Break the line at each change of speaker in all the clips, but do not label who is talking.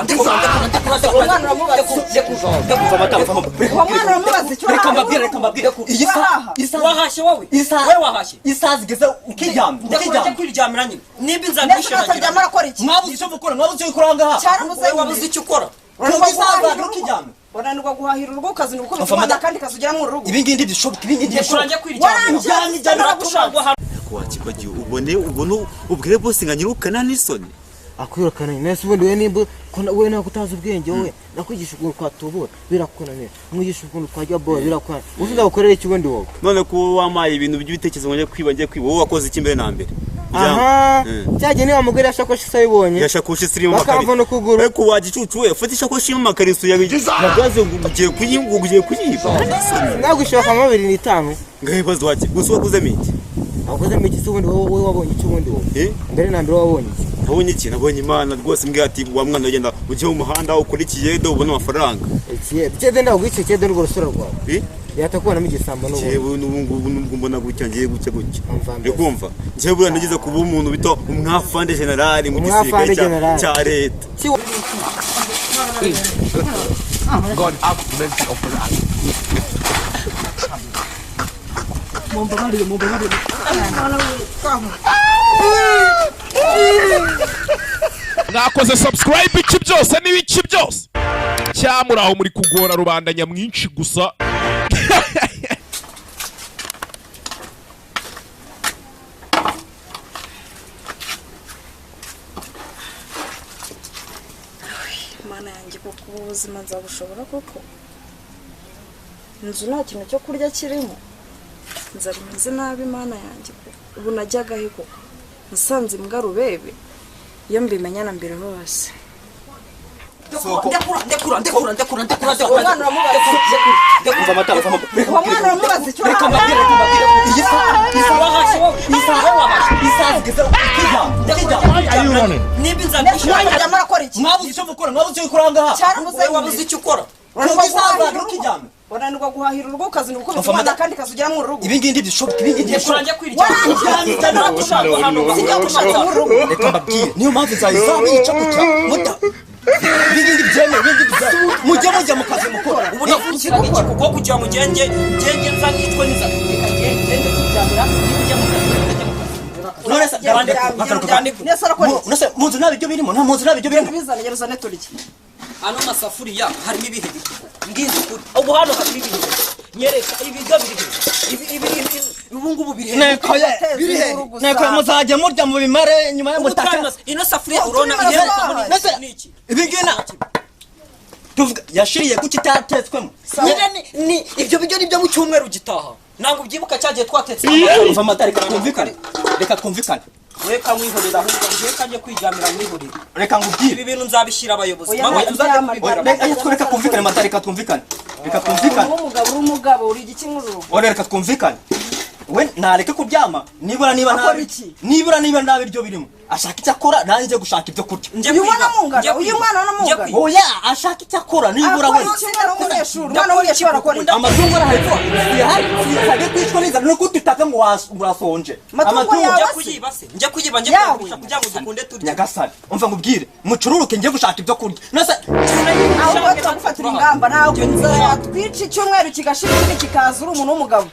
Ndekura, ndekura, ndekura, ndekura.
Umwana uramubaza.
Ndekura,
Uwo mwana uramubaza icyo
Reka
wahaha.
mbabwire, reka mbabwire. Iyi saha, isaha
Wahashye wowe?
Isaha.
We wahashye?
Isaha zigeze ukiryamye,
Ndekura njye
ukiryamye.
kwiryamira nyine. Nimba inzara
Ndetse
inyishe
utaryama arakora iki?
Mwabuze icyo mukora, mwabuze icyo gukora ngaha.
Cyarabuze.
Wowe wabuze icyo ukora.
Urananirwa
Kumva isaha
guhahira urugo.
ukiryamye.
Urananirwa guhahira urugo ukazinduka ukubita
Umva,
umwana
madam.
kandi kazi mu rugo.
Ibi ngibi ntibishoboka, ibi ngibi
Ndekura
ntibishoboka.
njye kwiryamira.
Warangiza
Uratuma
Wakibagiwe ubone ubone ubwire bose nka nyirukana n'isoni.
Akwirukana nese ubundi we nimba we ntabwo utazi ubwenge, wowe nakwigisha ukuntu twatubura birakunanira, mwigisha ukuntu twajya bora birakunanira, uzi uzagukorera iki ubundi wowe?
None ko wampaye ibintu by'ibitekerezo ngo njye kwiba, njye kwiba, wowe wakoze iki mbere na mbere?
Aha, cyagiye niba mugore yashakoshi se ayibonye.
Yashakoshi irimo
Bakamvuna ukuguru.
Ariko wagicucu we, ufite ishakoshi irimo amakariso ya magaze ngo ugiye kuyiba, ugiye kuyiba.
Nagwishyura nka 25.
Ngaho ibibazo waki gusa waguzemo iki?
Waguzemo iki se ubundi wowe? Wowe wabonye iki ubundi wowe?
Eh?
Mbere na mbere wabonye iki?
Nabonye iki? Nabonye Imana rwose mbwira ati wa mwana, ugenda ujye mu muhanda ukore ikiyede ubone amafaranga.
Ikiyede, ikiyede ntabwo icyo kiyede n'urwo rusura rwawe.
Eh?
Yahita igisambo n'ubundi.
Njyewe n'ubu ngubu nubwo mbona gutya, ngiye gutya gutya.
Umva mbese.
Uri kumva, njyewe buriya nageze kuba umuntu bita umwafande generali mu gisirikare
Umwafande general.
cya leta.
God have mercy upon us.
Mwakoze subscribe, iki byose n'ibiki byose cyamuri aho muri kugora rubanda nyamwinshi gusa.
Mana yanjye, koko ubu buzima nzabushobora koko? Inzu nta kintu cyo kurya kirimo, inzara imeze nabi. Mana yanjye koko, ubu najyaga he koko? Nasanze imbwa rubebe, iyo mbimenya na mbere hose.
Ndekura, ndekura, ndekura, ndekura, ndekura, ndekura.
Umwana uramubaza.
Umva amata, umva.
Uwo mwana uramubaza icyo
Reka
wahaha.
mbabwire, reka mbabwire. Iyi saha, isaha
Wahashye wowe?
Isaha,
Wowe wahashye?
isaha zigeze ukiryamye, ukiryamye.
Nimba inzara
Ndetse
inyishe
utaryama arakora iki?
Mwabuze icyo mukora, mwabuze icyo gukora ngaha.
Cyarabuze.
Wowe wabuze icyo ukora.
Urananirwa
Kumva isaha
guhahira urugo.
ukiryamye.
Urananirwa guhahira urugo ukazinduka ukubita
Umva,
umwana
madam.
kandi kazi mu rugo.
Ibi ngibi ntibishoboka, ibi ngibi
Ndekura
ntibishoboka.
njye kwiryamira.
Reka mbabwire, niyo mpamvu inzara izabica gutya muta ibi ngibi byemewe, ibi ngibi byemewe, mujye mujya mu kazi mukora.
Ubu navukiraga iki kuko kugira ngo ngenge ngenge nza nicwe n'inzara? Reka ngende kwiryamira, niba ujya mu kazi utajya mu kazi.
None se
Ndekura.
Nese arakora iki?
None se mu nzu nta biryo birimo? Nta mu nzu nta biryo birimo?
Bizane, geruzane turye.
Ano masafuriya harimo ibihe biryo? Mbwiza ukuri, ubu hano harimo ibihe biryo? Nyereka ibiryo biri he? Ibi ibi ibi ubu ngubu biri he?
Nekoye
Biri he?
Nekoye, muzajya murya mu bimare nyuma yo
Ubu
mutaka.
ino safuriya urabona
Tubimara
iherekamo
vuba.
Nese
ni iki?
ibi ngibi na tuvuga yashiriye kuki itatetswemo?
Nyine ni ibyo biryo ni byo mu cyumweru gitaha, ntabwo ubyibuka cyagiye twatetse?
Umva amata, reka twumvikane, reka twumvikane.
Reka nkwihorera, ahubwo ngiye kanjye kwiryamira nkwihorera.
Reka ngubwire.
Ibi bintu nzabishyira abayobozi.
Oya,
Mama,
ntabwo
tuzajya
byama-
kubibwira.
Reka reka twumvikane mata, reka twumvikane, reka twumvikane.
Uri umugabo, uri umugabo, uri igiki muri urugo?
Ora reka twumvikane, we nareke kuryama nibura niba
Akora
nta
iki?
nibura niba nta biryo birimo, ashaka icyo akora, nanjye njye gushaka ibyo kurya.
Njye
Uyu
kwiga,
mwana mungana,
njye
uyu
kwiga,
mwana
njye
mungana.
kwiga.
Oya, ashaka icyo akora nibura
Akora
we.
iki? Umwana w'umunyeshuri, umwana w'umunyeshuri arakora iki?
Amatungo arahari, siyahari, siyahari kwicwa n'inzara nuko tutaka ngo urasonje.
Amatungo yawe
Njya
se?
kuyiba se? Njya kuyiba, njye
Yawe.
kugurisha kugira ngo dukunde turye.
Nyagasani, umva ngubwire, mucururuke njye gushaka ibyo kurya nase.
Ahubwo turagufatira ingamba, ntabwo inzara yatwica icyumweru kigashira ikindi kikaza uri umuntu w'umugabo.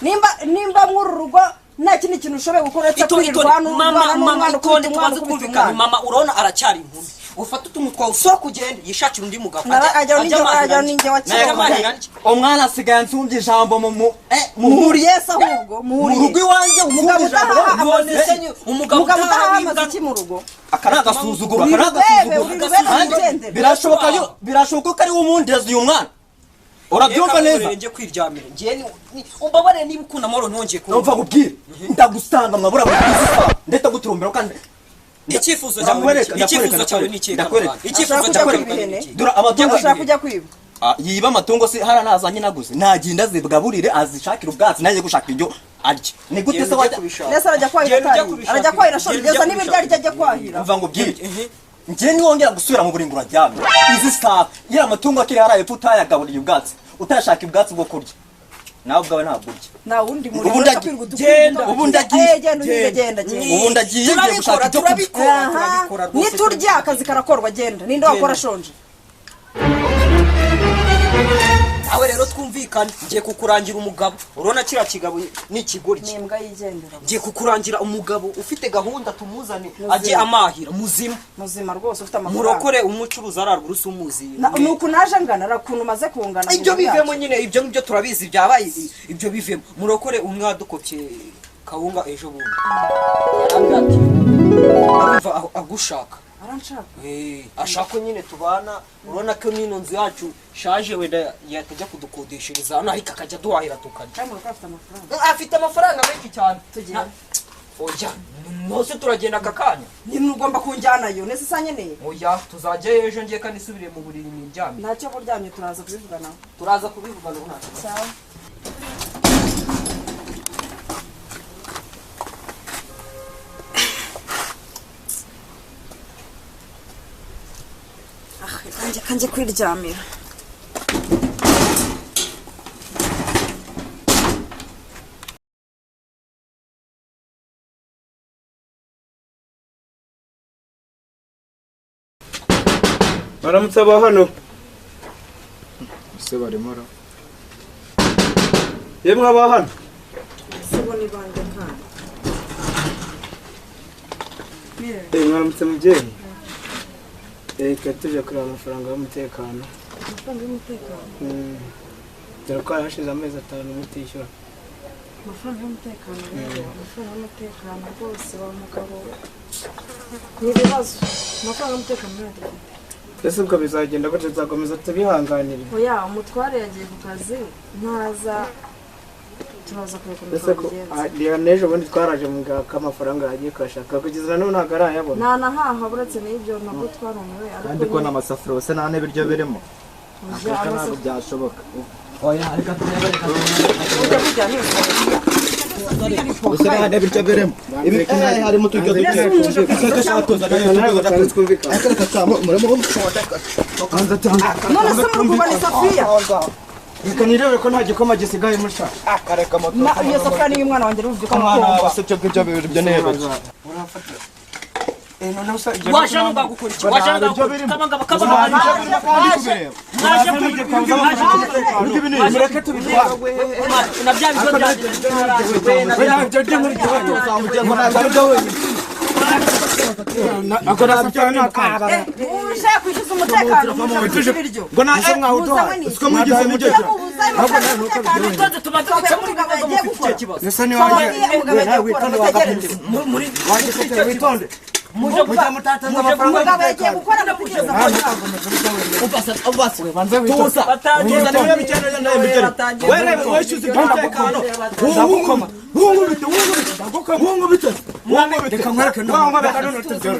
Nimba mw'uru rugo nta kindi kintu ushoboye gukora uretse
Itonde,
kwirirwa
itonde, mama,
n'urwana
mama,
n'umwana,
itonde,
ukubita umwana,
tubanze
ukubita
twumvikane.
umwana.
Mama, urabona aracyari inkumi, ufate utuntu twawe usohoke ugende yishakire undi mugabo.
Ajya
amahira
n'injye
ndye.
wa
Ajya amahira ndye.
Umwana asigaye ansumbya ijambo mu mu eh, mu
Muhuriye se ahubwo?
mu
Muhuriye?
rugo iwanjye
Umugabo
usumbya ijambo.
udahaha
None
amaze
se umugabo
umugabo
utaha
udahaha
w'imbwa-
amaze iki mu rugo?
Aka ni agasuzuguro, aka ni
Uri rubebe,
agasuzuguro.
uri rubebe,
Kandi
wigendere.
birashoboka birashoboka ko ari we umundezi uyu mwana, urabyumva
Reka
neza?
nkwihorere njye kwiryamira. Njye umbabarire, niba ukunda amahoro ntongeye
Numva
kumva.
nkubwire, ndagusanga mwabura bwiza ndetse guturumbira kandi.
Icyifuzo cyawe ni
Ndakwereka,
iki? Icyifuzo
ndakwereka,
cyawe ni ikihe?
ndakwereka.
Kamarade? Icyifuzo
Ashaka
cyawe
kujya
ni
kwiba ihene.
iki?
Dore amatungo.
Ashaka kujya kwiba.
Ah, yiba amatungo se hara nazanye naguze, nagenda azibgaburire, azishakire ubwatsi, nanjye gushaka ibyo arya. Ni gute se
Genda ujye
wajya
kubishaka.
Nese arajya kwahira
Genda ujye
atariye?
kubishaka.
Arajya kwahira ashonje?
Genda ujye
Geza n'ibiryo arya ajya kwahira.
Umva ngo ubwire, njye niwongera gusubira mu buringo uraryamye izi saha, yari amatungo akiri hariya epfo utayagaburiye ubwatsi, utayashaka ubwatsi bwo kurya. Nawe ubwawe ntabwo urya.
Nta wundi murimo.
Ubundi
uretse kwirirwa udukura
genda.
imbuto.
Ubundi agiye.
Eh, genda uhinge, genda genda.
Ubundi agiye, ngiye gushaka
Turabikora,
ibyo kurya.
turabikora,
Aha.
turabikora rwose.
Niturya akazi karakorwa, genda. Ninde wakora ashonje?
Nawe rero twumvikane, ngiye kukurangira umugabo. Urabona kiriya kigabo ni ikigoryi.
Ni imbwa yigendera.
Ngiye kukurangira umugabo ufite gahunda, tumuzane
Muzima.
ajye amahira muzima.
Muzima rwose, ufite amafaranga.
Murokore umucuruzi ararwa urusi umuzi.
Ni uku naje ngana, ari ukuntu maze kungana.
Ibyo
mu nzu
bivemo
yacu.
nyine, ibyo ngibyo turabizi byabaye, ibyo bivemo. Murokore umwe wadukopye kawunga ejo bundi yarambwira ati arumva agushaka.
Aranshaka?
Ashaka nyine tubana. Urabona ko n'ino nzu yacu shaje, wenda yatajya kudukodeshereza hano, ariko akajya aduhahira tukarya.
Kandi murokore afite amafaranga.
Afite amafaranga menshi cyane.
Tugende.
Oya, nose turagenda aka kanya?
Nyine ugomba kunjyanayo nese isa nkeneye.
Oya, tuzajyayo ejo, ngiye kandi isubire mu buriri niryamye.
Ntacyo buryamye, turaza kubivuganaho.
Turaza kubivugana ubu, nta kibazo.
Sawa. Ah, kanjye kanjye kwiryamira.
Baramutse aba hano.
Ese barimo ra?
Yemwe aba hano.
Ese bo ni bande kandi?
Mwaramutse mubyeyi. Reka tuje kureba amafaranga y'umutekano.
Amafaranga y'umutekano?
Dore ko hari hashize amezi 5 mutishyura.
Amafaranga y'umutekano rero, amafaranga y'umutekano rwose wa mugabo we. Ni ibibazo. Amafaranga y'umutekano ntayo dufite.
Ese ubwo bizagenda gutyo, tuzakomeza tubihanganire?
Oya, umutware yagiye ku kazi, ntaza turaza kureba
Ese
ukuntu
ko
twabigenza.
ah, n'ejo bundi twaraje mu ko amafaranga yagiye kuyashaka, kugeza na n'ubu ntabwo arayabona.
Nta nahaha uretse n'ibyo nabwo twarumiwe, ariko
Kandi ko
nyine-
n'amasafuriya usa nta n'ibiryo birimo.
Oya,
Reka ntabwo byashoboka.
Oya, reka turebe, reka turebe.
Ujya kujya n'isafuriya.
Usa nta n'ibiryo birimo. Ibi harimo uturyo duke.
Twumvikane.
Reka tamo murimo mushobora.
None se muri kubona isafuriya?
Reka nirebere ko nta gikoma gisigaye mushaka.
Akareka moto.
Iyo safuriya niyo umwana wanjye ari bubyuke
Mwana
amukumva.
wase cyo ibyo biryo n'ibyo.
Urafata. Noneho se ibyo
Waje hano ngagukora iki? Waje hano ngagukora iki? Kabangaba, kabangaba. Mwaje
mureke tubitware.
Na bya bigo byanjye byaraje, na bya
Ibyo byo muri ako nasafuriya ni akandi.
Muje kwishyuza umutekano, muje kwishyuza ibiryo.
Ngo nta
Muzanywe n'iki?
Siko mwigize mujye.
Mubuze amafaranga y'umutekano.
Tubanze tubanze dukemure
Umugabo
ibibazo
yagiye
mufite
gukora.
icyo kibazo.
Ese ni wanjye.
Twabonye umugabo yagiye gukora, mutegereze.
Muri
Wanjye witonde.
muje
Mujya mutataza amafaranga.
Umugabo yagiye gukora, mutegereze.
Tuza. Tuza niba bikene nawe mbigere. Wewe wishyuza iby'umutekano. Wungubite, wungubite, wungubite. Wungubite.
Reka nkwereke none tubyore.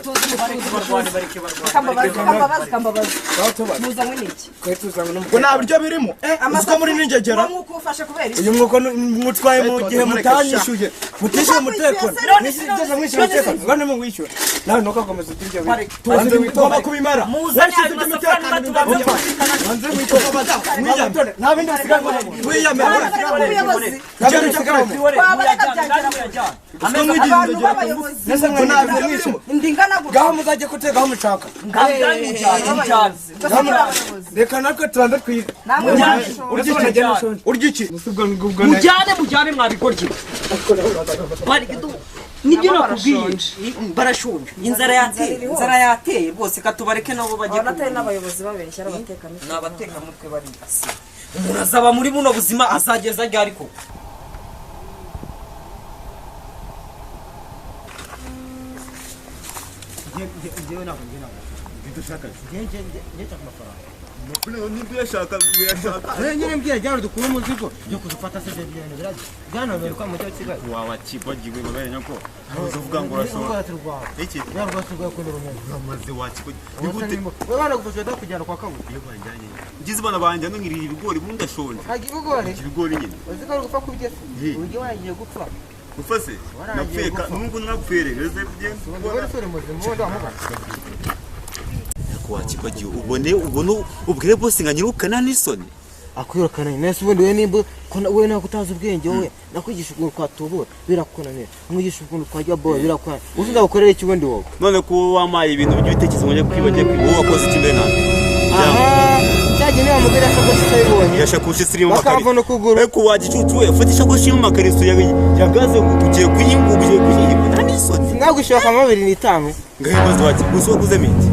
Kambabazi, kambabazi, kambabazi. Muzanywe n'iki?
Twari tuzanywe
Ngo nta biryo birimo. Uziko muri n'ingegera.
Uwo mwuka uwufashe kubera iki?
Uyu mwuko mutwaye mu gihe mutanyishyuye, mutishyuye umutekano, mwigeze mwishyura umutekano, ngo nimwishyure nawe ntukakomeze urya ibyo bintu. Tubanze
Tugomba kubimara.
Muzane
Wishyuza
ayo
iby'umutekano
masafuriya tubanze
bingana.
Banze witonde, nta bindi bisigaye ngo
Wiyame.
Twabareka ubuyobozi.
Nta bindi bisigaye.
Twabareka byagera kure. Abantu b'abayobozi.
Nese mwe nta biryo birimo.
Inda ingana gutya.
Ngaho muzajye kuteka aho mushaka.
Abayobozi. Twese turi abayobozi.
Reka natwe tubanze twige.
Namwe murashonje.
Urya iki? Urya iki?
Mujyane, mujyane mwabigoryi. Nibyo nakubwiye, barashonje, inzara yateye, inzara yateye rwose. Katubareke nabo bajye.
Abona atari n'abayobozi babeshya, ari abatekamutwe.
Ni abatekamutwe bari asi. Umuntu azaba muri buno buzima azageza ryari koko?
Njyewe ntabwo, njyewe ntabwo. Njyewe njyewe nshaka amafaranga.
Nibyo uyashaka, uyashaka.
Rero nyine mbwira jyana dukure umuzigo byo kuzufata se, ibyo bintu birajya byana kwa mujyi wa Kigali.
Wawa kibagiwe babere nyako. Uzavuga ngo urashobora. Iki?
Rwose rwawe ukuntu rumeze.
Uramaze wakibagiwe. Ni gute?
Wowe banagufasha kujyana kwa Kabuga.
Iyo banjyanye. Ngize bana banjye no nkirira ibigori ubundi ndashonje.
Ntabwo ibigori.
Ibigori nyine.
Uzi ko ari gupfa kubye se?
Ye.
Uburyo wagiye gupfa.
Gupfa se?
Warangiye
Napfuye ka
gupfa.
nubwo napfuye rero ese bye.
Ubwo se uri muzima ubundi wamugana.
Wakibagiwe ubone ubone ubwire bose nka nyirukana n'isoni.
Akwirukana nese ubundi we nimba ko we ntabwo utazi ubwenge, wowe nakwigisha ukuntu twatubura birakunanira, mwigisha ukuntu twajya boye birakunanira, uzi nzagukorera iki ubundi wowe?
None ko wampaye ibintu by'ibitekerezo ngo njye kwiba, njye kwiba, wowe wakoze iki mbere na mbere?
Aha cyagiye niba mugore yashakoshi utayibonye.
Yashakoshi irimo amakarito.
Bakavuna ukuguru.
Ariko wagicucu we, ufata ishakoshi irimo amakariso ya gaze, ugiye kuyinywa, ugiye kuyiba, nta n'isoni?
Sinagwishyura nka 25.
Ngaho ibibazo waki gusa, waguzemo iki?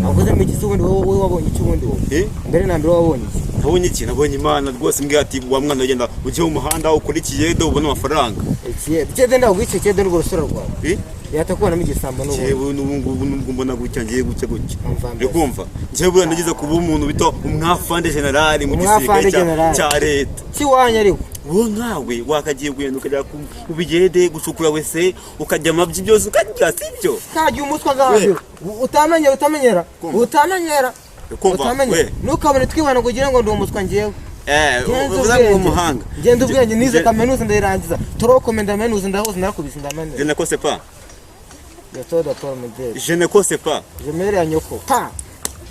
Waguzemo iki se ubundi wowe? Wowe wabonye iki ubundi wowe?
Eh?
Mbere na mbere wabonye iki?
Nabonye iki? Nabonye Imana rwose mbwira ati: "Wa mwana, ugenda ujye mu muhanda ukurikiye do ubone amafaranga."
Ikiyede, ikiyede, ndagwica ikiyede n'urwo rusoro rwawe.
Eh?
Yahita kubonamo igisambo n'ubundi.
Njyewe n'ubu ngubu nubwo mbona gutya, ngiye gutya gutya.
Umva mbese.
Uri kumva, njyewe buriya nageze kuba umuntu bita umwafande generali mu gisirikare.
Umwafande generali.
Cya leta.
Kiwanyu ariko.
Wowe nkawe wakagiye kugenda ukajya mu bigende gucukura wese, ukajya amabyi byose ukarya, sibyo?
Kagiye umutwe agahambira utamenyera, utamenyera.
Kumva.
Utamenyera.
Kumva,
utamenyera.
we.
Ntukabone twibana ngo ugire ngo ndi umuswa njyewe.
Eh.
Genza
Uvuze ngo
ubwenge.
umuhanga.
Genda ubwenge, nize kaminuza ndayirangiza, torokome ndamenuza, ndahuza, ndarakubise ndamenuza.
Je ne kose pas.
Yatoda tora mudeli.
Je ne kose pas.
Jemere ya nyoko pa.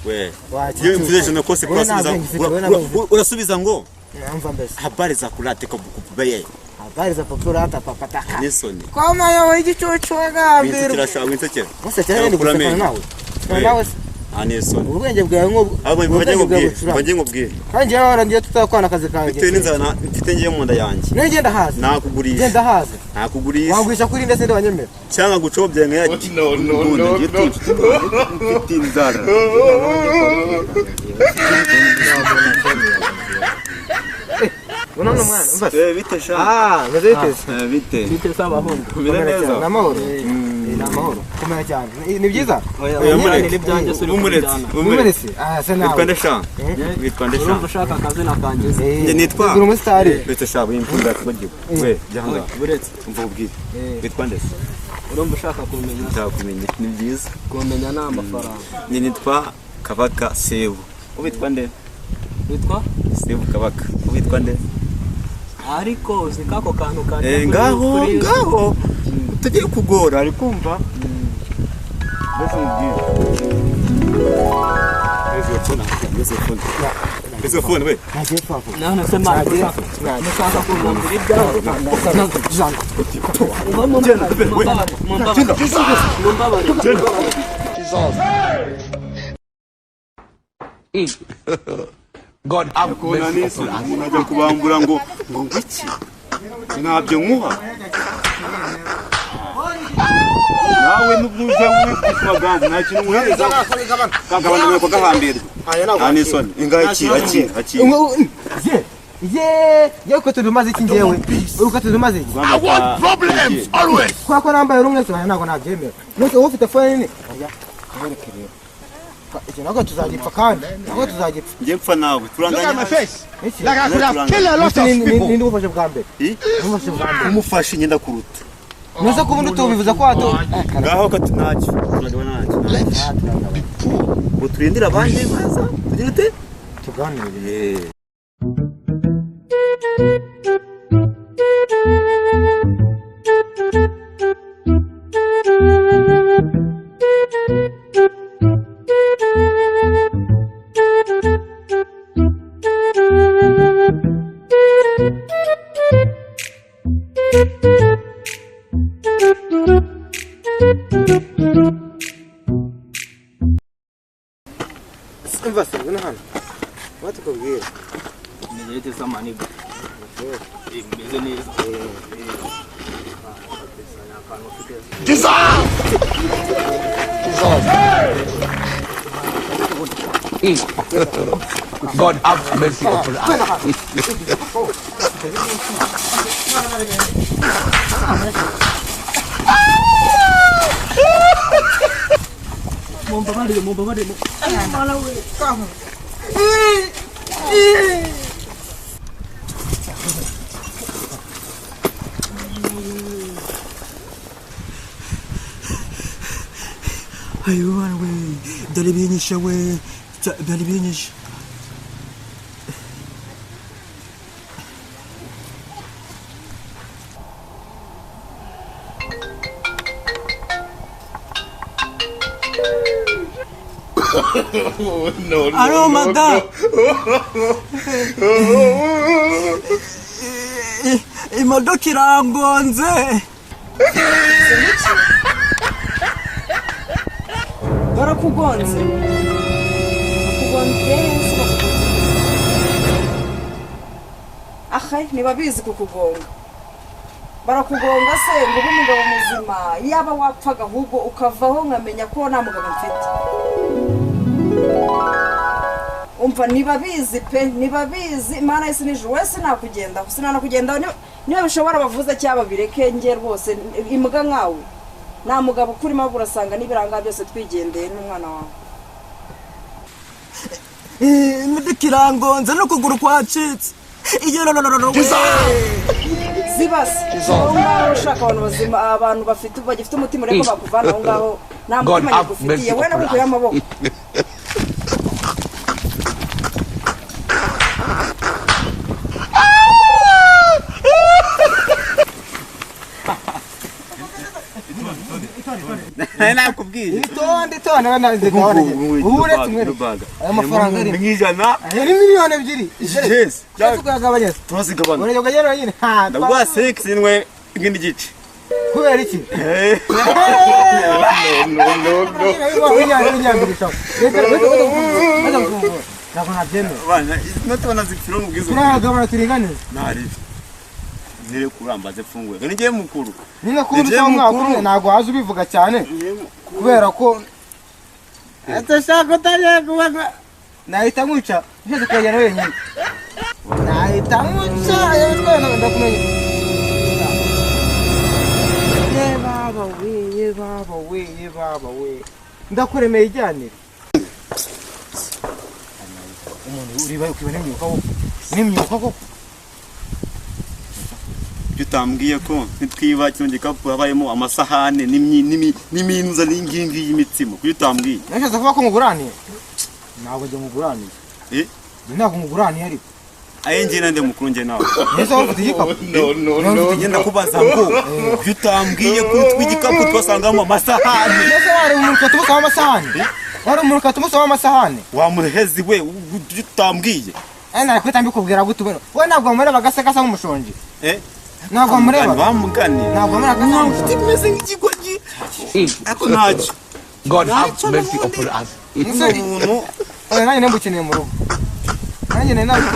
We.
Wacha.
Iyo mvuze je ne kose
Wewe
pas,
nta
urasubiza
bwenge ufite, wewe nta bwenge ufite.
urasubiza ngo
Namva mbese.
Habari za kurate ko bukubeye.
Habari za populata papataka.
Nisoni.
Koma yawe igicucu wagambirwa.
Winsekera sha, winsekera.
Musekera ni
Yakura
gusekana
amenyo.
nawe.
We.
Nawe se
Ah, nisoni.
ubwenge bwawe nk'ubu.
Ahubwo mbanjye
Ubwenge bwawe
nkubwire,
bucurama.
mbanjye nkubwire.
Kandi njyewe warangiye tutakwana akazi kanjye.
Bitewe n'inzara mfite ngiye mu nda yanjye.
None ngenda haza.
Nakugurisha.
Ngenda haza.
Nakugurisha.
Wangurisha kuri ndetse ndabanyemera.
Cyangwa gucobya nka yati.
No, no, no, no.
Mfite inzara.
Uno ni umwana umva se.
Eh, bite sha?
Ah, meze bite se?
Eh, bite.
Bite se abahungu?
Umeze
Komera cyane,
neza.
ni amahoro. Ni amahoro. Komera cyane. Ni byiza?
Oya,
Oya,
oya,
mureke.
ni ibyanjye se uri
Umuretse.
kubijyana.
Umuretse. Ah, se nawe.
Witwa nde sha? Witwa nde sha?
Urumva ushaka akazina kanjye se?
Eh,
Njye nitwa.
Ugura umusitari.
Bite sha, wimfunda kubagiwe. We, jya ngaha.
Buretse.
Umva ubwire. Witwa nde se?
Urumva ushaka kumenya?
Nshaka kumenya. Ni byiza.
Kumenya ni amafaranga.
Njye nitwa Kabaka Sebu. Witwa nde?
Witwa?
Sebu Kabaka. Witwa nde?
Ariko uzi ko ako kantu kajya
Eh,
kuri
ngaho
kuri
ngaho tugiye kugora, ari kumva mbese mubwire. Mbese phone, mbese phone, mbese phone we.
Ntagiye twavuga.
None se mani mushaka kunkambira ibyawe? Mumbabarire, mumbabarire, mumbabarire.
God have mercy upon us.
Umuntu ajya kubambura ngo ngwiki, ntabyo nkuha nawe nubwo ujya wibwira amagambo, nta kintu nkuhereza, kagabanya ko gahambirwa, nta n'isoni. Ingahe, akira, akira, akira.
Ye. Ye, ye ko tudumaze iki njyewe? Uko tudumaze iki?
I want problems always.
Kwa ko nambaye rumwe se ntabwo nabyemera. Nose wowe ufite phone nini? Oya, mwereke rero. Iki ntabwo tuzagipfa kandi. Ntabwo tuzagipfa.
Njye mpfa nawe turanganya.
Iki.
Like I could have killed a lot of people.
Ninde umufashe bwa mbere?
Eh?
Umufashe bwa mbere.
Umufashe ngenda kuruta.
Nose ko ubundi tubivuza ko wato.
Ngaho ko ntacyo turagabana, ntacyo ngo turindire abandi baza tugira ute?
Tuganire.
Eh.
Umva se, ngwino hano. Batukubwira.
Meze bite se amaniga? Meze neza.
God have mercy upon us.
Mumbabarire, mumbabarire.
Ayo we, byari binyishe we, byari binyishe. Alo madamu, imodoka irangonze.
Barakugonze, bakugonze se, bakugonze. Ahe, ntibabizi kukugonga, barakugonga se ngo ube umugabo muzima? Yaba wapfaga ahubwo ukavaho nkamenya ko nta mugabo mfite. Umva, ntibabizi pe, ntibabizi. Imana y'isi n'ijuru, wese nakugendaho, sinanakugendaho. Niba bishobora bavuze cyangwa babireke. Nge rwose imbwa nkawe nta mugabo ukurimo, ahubwo urasanga n'ibiranga byose twigendeye n'umwana wawe.
Imodoka irangonze n'ukuguru kwacitse iyo.
Zibase aho ngaho, ushaka abantu bazima, abantu bafite, bagifite umutima, urebe ko bakuvana aho ngaho. Nta
God
mutima
have
nyagufitiye
mercy
we
upon
nakukuyeho
us.
amaboko.
Nakubwiye.
Itonde, itonde, abana ndabona. Ubu uretse umwe aya mafaranga ari
mu 100.
Aya ni 2 miliyoni.
Yes.
Tukayagabanya.
Turazigabana.
Urajya ukagera nyine. Ha,
Ndaguha six nwe ikindi gice.
Kubera iki?
No, no, no.
Ntabwo nabyemera.
Bana, inoti banazipfira mu bwiza.
Turayagabana turinganize.
Ntari nire kurambaze mfunguye ni njye mukuru.
Nyine kuba
Ni
usa umwaka
mukuru.
umwe ntabwo waza ubivuga cyane kubera ko atashaka utangiye kubaga nahita nkuca. Ushatse ukagenda wenyine nahita nkuca. Yewe, twese ndakumenya. Ye baba we, ye baba we, ye baba we, ndakuremeye ijyanire. Umuntu uriba ukiba n'imyuka koko, n'imyuka koko.
Ibyo utambwiye ko nitwiba kino gikapu habayemo amasahane n'iminuza n'ingingi y'imitsima, kuko utambwiye.
Nashatse kuvuga ko nguraniye, ntabwo njye nguraniye.
Eh?
Njye ntabwo nguraniye ariko.
Aye, njye nande mukuru, njye nawe.
Ese wowe ufite igikapu?
No, no, no, ndakubaza ngo kuko utambwiye ko tw'igikapu twasangamo amasahane.
Ese wari umuruka tumusaba amasahani? Wari umuruka tumusaba amasahani?
Wa muhezi we, ibyo utambwiye.
Eh, nakwita mbikubwira gute ubona we ntabwo wamureba agasa gasa nk'umushonji?
Eh?
Ntabwo wamureba?
Bamugani.
Ntabwo wamureba agasa nk'umushonji?
Imeze nk'ikigoryi ariko ntacyo.
God have mercy upon us.
Umusore
umuntu
oya, nanjye nembukeneye mu rugo, nanjye nari nabi.